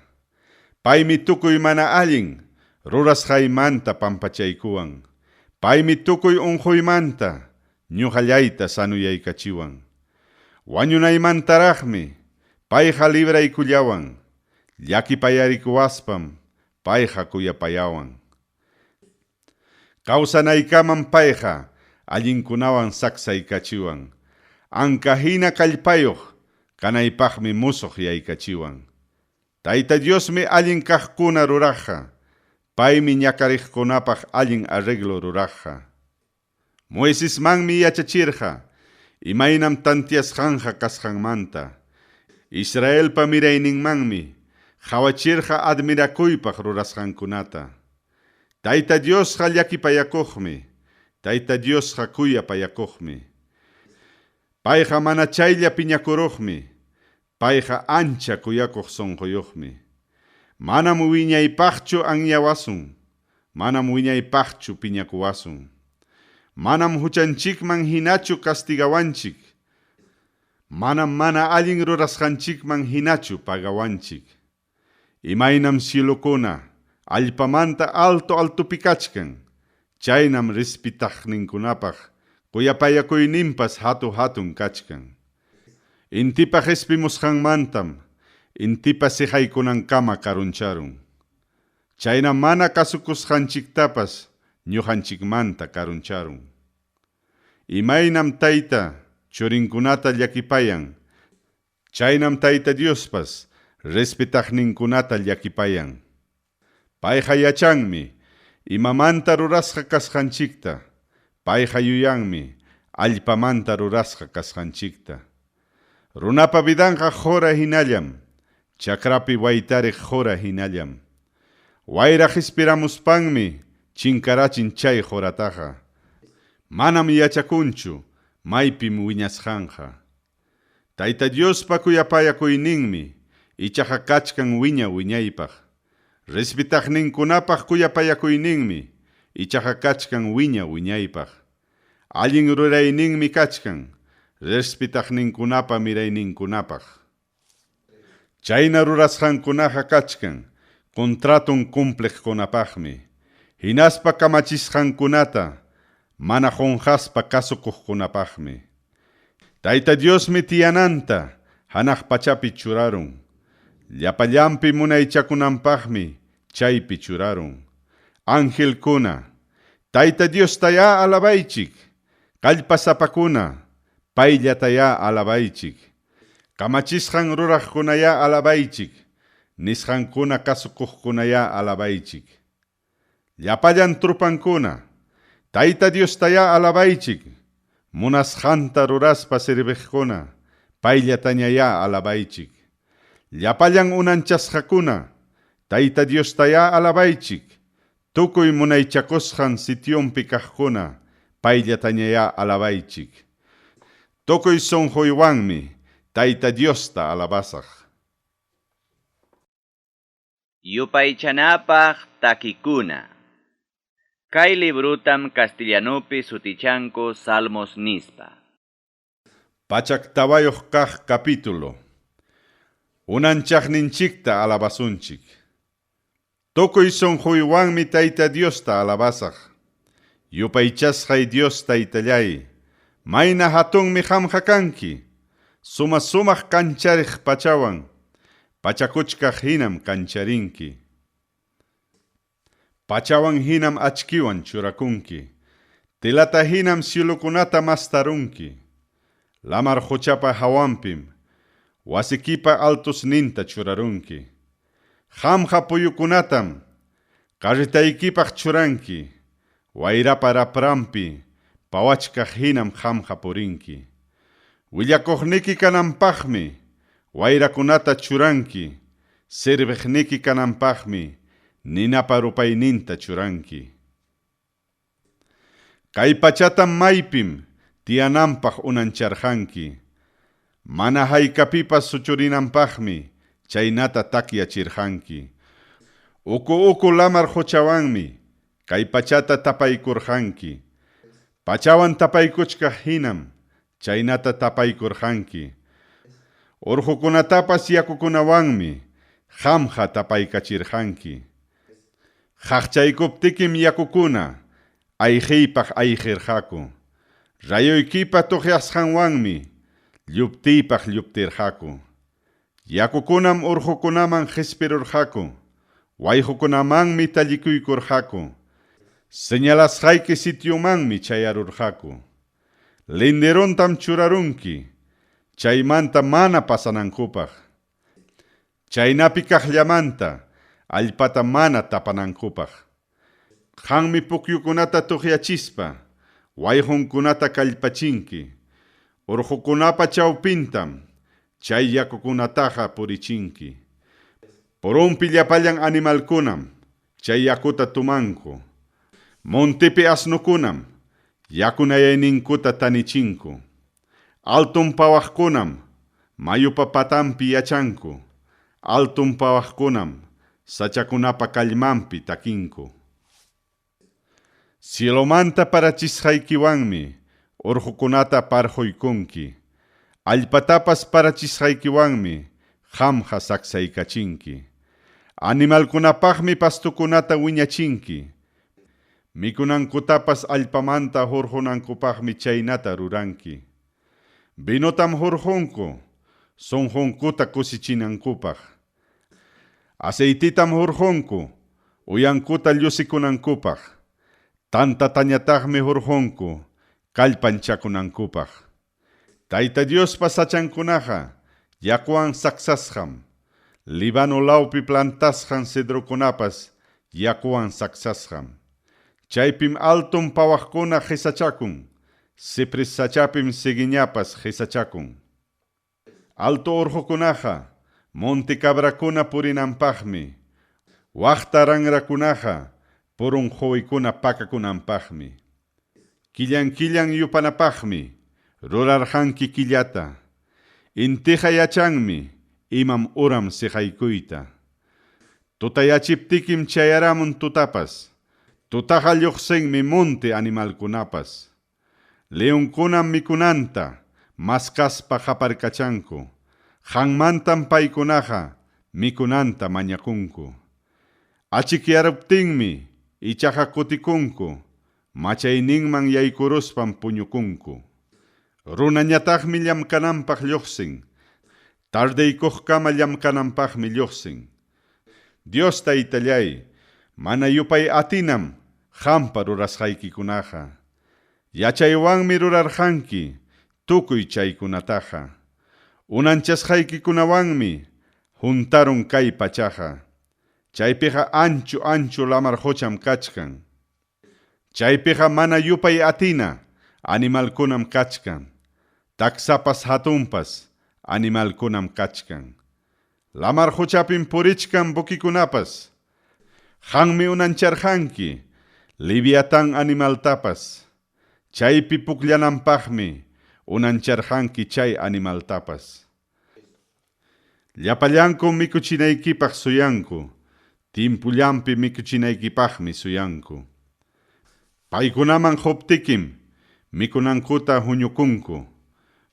Paymi tukuy mana allin rurasqaymanta pampachaykuwan. Paymi tukuy unquymanta ñuqallayta sanuyaykachiwan. Wañunaymantaraqmi payqa libraykullawan. Llakipayarikuwaspam payqa kuyapayawan. Kawsanaykamam payqa allinkunawan saksaykachiwan. Anka hina kallpayuq kanaypaqmi musuq yaykachiwan. Tayta Diosmi allin kaqkuna ruraqqa. Paymi ñakariqkunapaq allin arreglo ruraqqa. Moisesmanmi yachachirqa imaynam tantiasqanqa kasqanmanta. Israelpa mirayninmanmi qhawachirqa admirakuypaq rurasqankunata. Tayta Diosqa llakipayakuqmi, Tayta Diosqa kuyapayakuqmi. Payqa mana chaylla piñakuruqmi, payqa ancha kuyakuq sunquyuqmi. Manam wiñaypaqchu anyawasun, manam wiñaypaqchu piñakuwasun. Manam huchanchikman hinachu castigawanchik, manam mana allin rurasqanchikman hinachu pagawanchik. Imaynam cielokuna allpamanta alto altopi kachkan, chaynam respitaqninkunapaq kuyapayakuyninpas hatu hatun kachkan. Intipa qespimusqanmantam intipa siqaykunankama karuncharun. Chayna mana kasukusqanchiktapas ñuqanchikmanta karuncharun. Imaynam tayta churinkunata llakipayan, chaynam Tayta Diospas respetaqninkunata llakipayan. Payqa yachanmi imamanta rurasqa kasqanchikta, payqa yuyanmi allpamanta rurasqa kasqanchikta. Runapa vidanqa qura hinallam, chakrapi waytariq qura hinallam. Wayra qispiramuspanmi chinkarachin chay qurataqa. Manam yachakunchu maypim wiñasqanqa. Tayta Diospa kuyapayakuyninmi ichaqa kachkan wiña wiñaypaq. Respetaqninkunapaq kuyapayakuyninmi ichaqa kachkan wiña wiñaypaq. Allin rurayninmi kachkan respetaqninkunapa mirayninkunapaq. Chayna rurasqankunaqa kachkan contraton cumpliqkunapaqmi. Hinaspa kamachisqankunata mana qunqaspa kasukuqkunapaqmi. Tayta Diosmi tiyananta hanaq pachapi churarun. Llapallanpi munaychakunanpaqmi chaypi churarun. Angelkuna, Tayta Diostayá alabaychik. Kallpasapakuna, payllatayá alabaychik. Kamachisqan ruraqkunayá alabaychik. Nisqankuna kasukuqkunayá alabaychik. Llapallan trupankuna, Tayta Diostayá alabaychik. Munasqanta ruraspa serviqkuna, payllatañayá alabaychik. Llapallan unanchasqakuna, Tayta Diostayá alabaychik. Tukuy munaychakusqan sitionpi kaqkuna, payllatañayá alabaychik. Tukuy sunquywanmi Tayta Diosta alabasaq. Yupaychanapaq takikuna. Kay librutam castellanupi sutichanku Salmos nispa. 104 kaq capítulo. Unanchaqninchikta alabasunchik. Tukuy sunquywanmi Tayta Diosta alabasaq. Yupaychasqay Dios Taytallay, mayna hatunmi qamqa kanki. Suma sumaq kanchariq pachawan, pachakuchkaq hinam kancharinki. Pachawan hinam achkiwan churakunki. Telata hinam cielokunata mastarunki. Lamar quchapa hawanpim, wasikipa altosninta churarunki. Qamqa puyukunatam carretaykipaq churanki. Wayrapa rapranpi, pawachkaq hinam qamqa purinki. Willakuqniki kananpaqmi wayrakunata churanki, serviqniki kananpaqmi ninapa rupayninta churanki. Kay pachatam maypim tiyananpaq unancharqanki, mana haykapipas suchurinanpaqmi chaynata takyachirqanki. Uku uku lamar quchawanmi kay pachata tapaykurqanki. Pachawan tapaykuchkaq hinam chaynata tapaykurqanki. Urqukunatapas yakukunawanmi qamqa tapaykachirqanki. Qaqchaykuptikim yakukuna ayqiypaq ayqirqaku. Rayoykipa tuqyasqanwanmi lluptiypaq lluptirqaku. Yakukunam urqukunaman qispirurqaku. Wayqukunamanmi tallikuykurqaku. Señalasqayki sitiomanmi chayarurqaku. Linderontam churarunki, chaymanta mana pasanankupaq. Chaynapi kaqllamanta allpata mana tapanankupaq. Qanmi pukyukunata tuqyachispa, wayqunkunata kallpachinki. Urqukunapa chawpintam chay yakukunataqa purichinki. Purunpi llapallan animalkunam chay yakuta tumanku. Montepi asnukunam yakunayayninkuta tanichinku. Alton pawaqkunam mayupa patanpi yachanku. Alton pawaqkunam sachakunapa kallmanpi takinku. Cielomanta parachisqaykiwanmi urqukunata parquykunki. Allpatapas parachisqaykiwanmi qamqa saksaykachinki. Animalkunapaqmi pastukunata wiñachinki. Mikunankutapas allpamanta hurqunankupaqmi chaynata ruranki. Vinotam hurqunku sunqunkuta kusichinankupaq. Aceititam hurqunku uyankuta llusikunankupaq. Tantatañataqmi hurqunku kallpanchakunankupaq. Tayta Diospa sachankunaqa yakuwan saksasqam. Líbano lawpi plantasqan cedrokunapas yakuwan saksasqam. Chaypim alton pawaqkuna qisachakun, cipres sachapim cigueñapas qisachakun. Alto urqukunaqa monte cabrakuna purinanpaqmi, waqta ranrakunaqa purun quwikuna pakakunanpaqmi. Killan killan yupanapaqmi rurarqanki killata. Intiqa yachanmi imam uram siqaykuyta. Tutayachiptikim chayaramun tutapas. Tutaqa lluqsinmi monte animalkunapas. Leonkunam mikunanta maskaspa qaparkachanku. Qanmantam paykunaqa mikunanta mañakunku. Achikyaruptinmi ichaqa kutikunku, machayninman yaykuruspam puñukunku. Runañataqmi llamkananpaq lluqsin, tardeykuqkama llamkananpaqmi lluqsin. Dios Taytallay, mana yupay atinam qampa rurasqaykikunaqa. Yachaywanmi rurarqanki tukuy chaykunataqa. Unanchasqaykikunawanmi juntarun kay pachaqa. Chaypiqa anchu anchu lamar qucham kachkan. Chaypiqa mana yupay atina animalkunam kachkan. Taksapas hatunpas animalkunam kachkan. Lamar quchapim purichkan buquikunapas. Qanmi unancharqanki Leviatán animaltapas. Chaypi pukllananpaqmi unancharqanki chay animaltapas. Llapallankum mikuchinaykipaq suyanku, timpullanpi mikuchinaykipaqmi suyanku. Paykunaman quptikim mikunankuta huñukunku,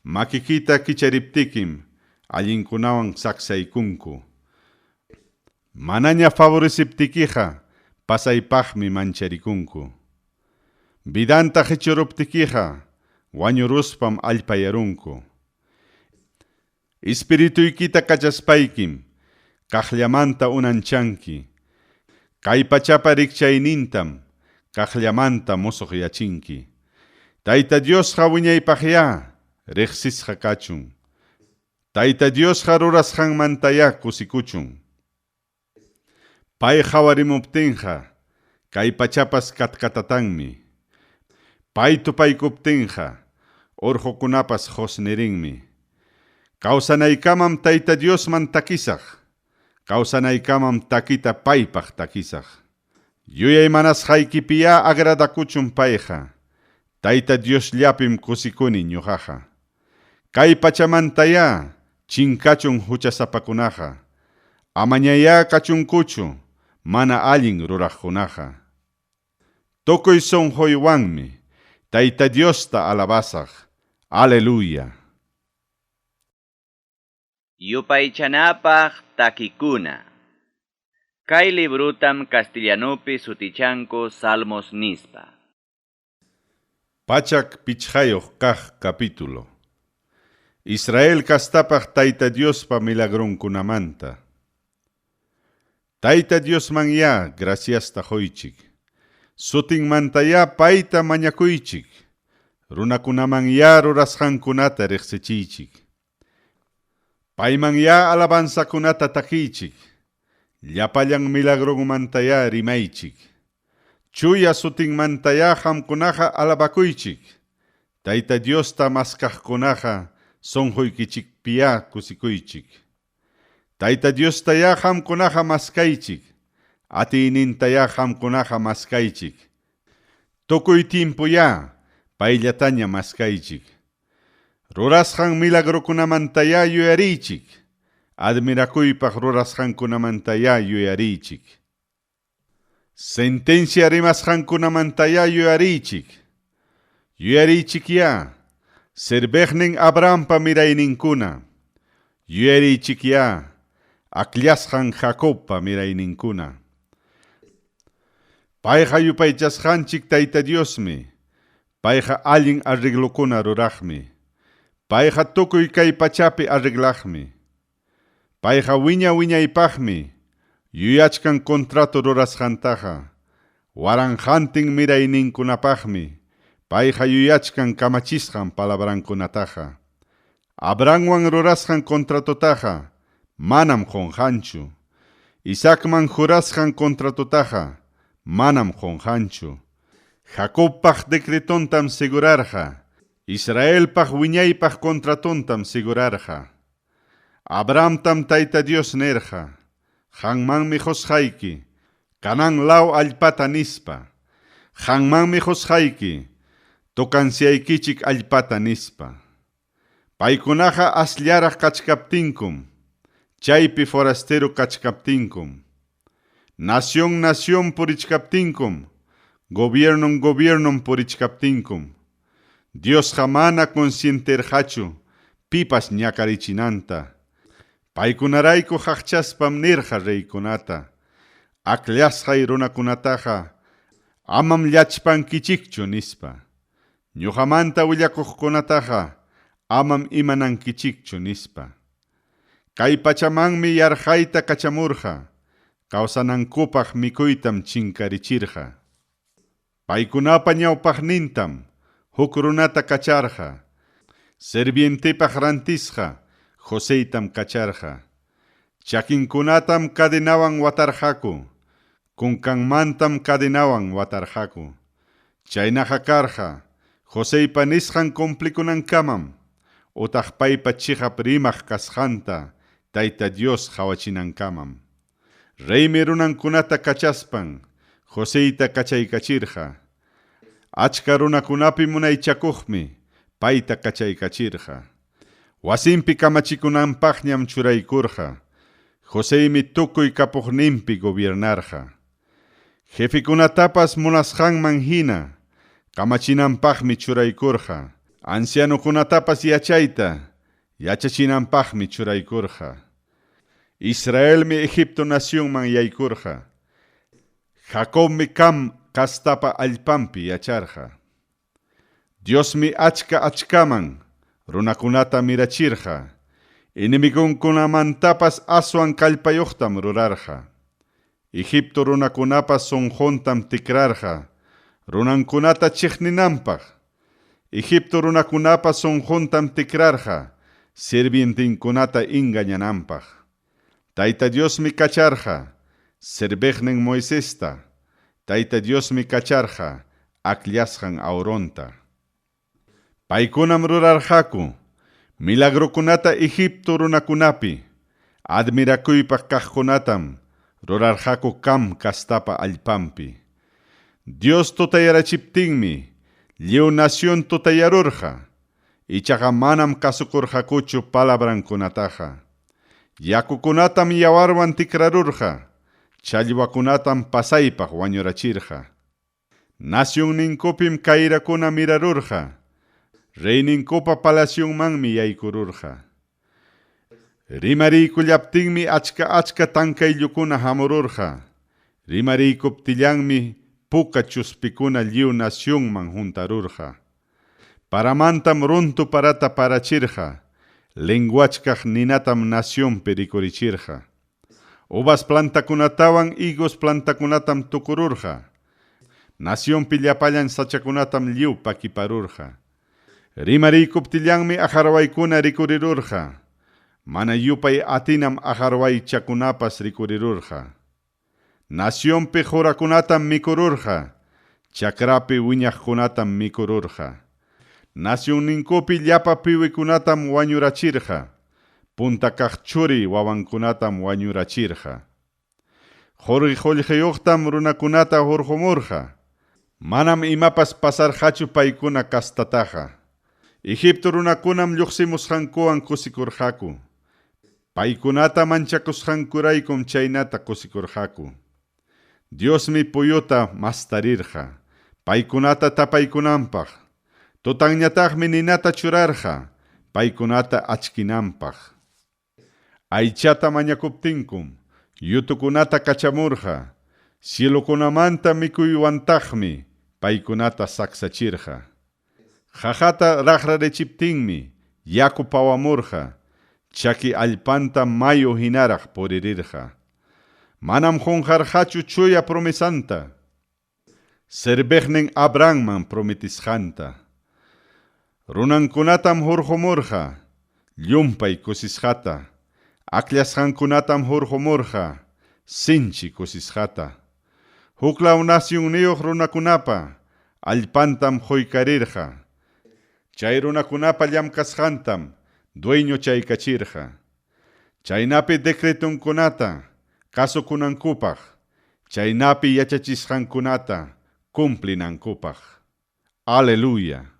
makikita kichariptikim allinkunawan saksaykunku. Manaña favoreciptikiqa pasaypaqmi mancharikunku. Vidanta qichuruptikiqa wañuruspam allpayarunku. Espirituykita kachaspaykim kaqllamanta unanchanki. Kay pachapa rikchaynintam kaqllamanta musuqyachinki. Tayta Diosqa wiñaypaqyá riqsisqa kachun. Tayta Diosqa rurasqanmantayá kusikuchun. Pay qawarimuptinqa kay pachapas katkatatanmi. Pay tupaykuptinqa urqukunapas qusnirinmi. Kawsanaykamam Tayta Diosman takisaq. Kawsanaykamam takita paypaq takisaq. Yuyaymanasqaykipiya agradakuchun payqa. Tayta Diosllapim kusikuni ñuqaqa. Kay pachamantaya chinkachun huchasapakunaqa. Amañaya kachunkuchu mana allin ruraqkunaqa. Tukuy sunquywanmi Tayta Diosta alabasaq. Aleluya. Yupaychanapaq takikuna. Kay librutam castellanupi sutichanku Salmos nispa. 105 kaq capítulo. Israel kastapaq Tayta Diospa milagrunkunamanta. Tayta Diosman ya graciasta quychik. Sutinmantaya payta mañakuychik. Runakunaman ya rurasqankunata riqsichiychik. Payman ya alabanzakunata takiychik. Llapallan milagrunmantaya rimaychik. Chuya sutinmantaya qamkunaqa alabakuychik. Tayta Diosta maskaqkunaqa sunquykichikpiya kusikuychik. Tayta Diostaya qamkunaqa maskaychik. Atiynintaya qamkunaqa maskaychik. Tukuy timpuya payllataña maskaychik. Rurasqan milagrokunamantaya yuyariychik. Admirakuypaq rurasqankunamantaya yuyariychik. Sentencia rimasqankunamantaya yuyariychik. Yuyariychikya. Serviqnin Abrahampa mirayninkuna. Yuyariychikya. Akllashqan Jacobpa mirayninkuna. Payqa yupaychasqanchik Tayta Diosmi. Payqa allin arreglokuna ruraqmi. Payqa tukuy kay pachapi arreglaqmi. Payqa wiña wiñaypaqmi. Yuyachkan contrato rurasqantaqa. Waranqantin mirayninkunapaqmi. Payqa yuyachkan kamachisqan palabrankunataqa. Abrahamwan rurasqan contratotaqa manam qunqanchu. Isaacman jurasqan contratotaqa manam qunqanchu. Jacobpaq decretontam segurarqa. Israelpaq wiñaypaq contratontam segurarqa. Abrahamtam Tayta Dios nirqa. Qanmanmi qusqayki. Canaán law allpata nispa. Qanmanmi qusqayki. Tocanciaykichik allpata nispa. Paykunaqa asllaraq kachkaptinkum. Chaypi forastero kachkaptinkum. Nación nación purichkaptinkum. Gobiernon gobiernon purichkaptinkum. Diosqa mana consienterqachu pipas ñakarichinanta. Paykunarayku qaqchaspam nirqa reykunata. Akllashqay runakunataqa amam llachpankichikchu nispa. Ñuqamanta willakuqkunataqa amam imanankichikchu nispa. Kay pachamanmi yarqayta kachamurqa. Kawsanankupaq mikuytam chinkarichirqa. Paykunapa ñawpaqnintam huk runata kacharqa. Servientepaq rantisqa Joseytam kacharqa. Chakinkunatam cadenawan watarqaku. Kunkanmantam cadenawan watarqaku. Chaynaqa karqa Joseypa nisqan cumplikunankamam utaq paypa chiqap rimaq kasqanta Tayta Dios qhawachinankamam. Reymi runankunata kachaspan Joseyta kachaykachirqa. Achka runakunapi munaychakuqmi payta kachaykachirqa. Wasinpi kamachikunanpaqñam churaykurqa. Joseymi tukuy kapuqninpi gobiernarqa. Jefikunatapas munasqanman hina kamachinanpaqmi churaykurqa. Ancianokunatapas yachayta yachachinanpaqmi churaykurqa. Israelmi Egipto nacionman yaykurqa. Jacobmi Cam kastapa allpanpi yacharqa. Diosmi achka achkaman runakunata mirachirqa. Enemigonkunamantapas aswan kallpayuqtam rurarqa. Egipto runakunapas sunquntam tikrarqa. Runankunata chiqninanpaq. Egipto runakunapas sunquntam tikrarqa. Sirvientinkunata engañananpaq. Tayta Diosmi kacharqa. Serviqnin Moisesta. Tayta Diosmi kacharqa. akllasqan Aaronta. Paykunam rurarqaku milagrokunata Egipto runakunapi, admirakuypaq kaqkunatam rurarqaku Cam kastapa allpanpi. Dios tutayarachiptinmi lliw nación tutayarurqa, ichaqa manam kasukurqakuchu palabrankunataqa. Yakukunatam yawarwan tikrarurqa, challwakunatam pasaypaq wañurachirqa. Nacionninkupim kayrakuna mirarurqa, reyninkupa palacionmanmi yaykururqa. Rimariykullaptinmi achka-achka tankayllukuna hamururqa, rimariykuptillanmi puka chuspikuna lliw nacionman huntarurqa. Paramantam runtu parata parachirqa, lenguachkaq ninatam nacionpi rikurichirqa. Uvas plantakunatawan higos plantakunatam tukururqa. Nacionpi llapallan sachakunatam lliw pakiparurqa. Rimariykuptillanmi aqarwaykuna rikurirurqa. Mana yupay atinam aqarwaychakunapas rikurirurqa. Nacionpi qurakunatam mikururqa, chakrapi wiñaqkunatam mikururqa. Nacionninkupi llapa piwikunatam wañurachirqa, punta kaq churi wawankunatam wañurachirqa. Quri qullqiyuqtam runakunata hurqumurqa. Manam imapas pasarqachu paykuna kastataqa. Egipto runakunam lluqsimusqankuwan kusikurqaku. Paykunata manchakusqankuraykum chaynata kusikurqaku. Diosmi puyuta mastarirqa, paykunata tapaykunanpaq. Tutanñataqmi ninata churarqa, paykunata achkinanpaq. Aychata mañakuptinkum, yutukunata kachamurqa, cielokunamanta mikuywantaqmi paykunata saksachirqa. Qaqata raqrarichiptinmi yaku pawamurqa, chaki allpanta mayu hinaraq puririrqa. Manam qunqarqachu chuya promesanta, serviqnin Abrahamman prometisqanta. Runankunatam hurqumurqa, llumpay kusisqata, akllasqankunatam hurqumurqa, sinchi kusisqata. Huklaw nacionniyuq runakunapa allpantam quykarirqa. Chay runakunapa llamkasqantam dueño chaykachirqa. Chaynapi decretonkunata kasukunankupaq, chaynapi yachachisqankunata cumplinankupaq. Aleluya.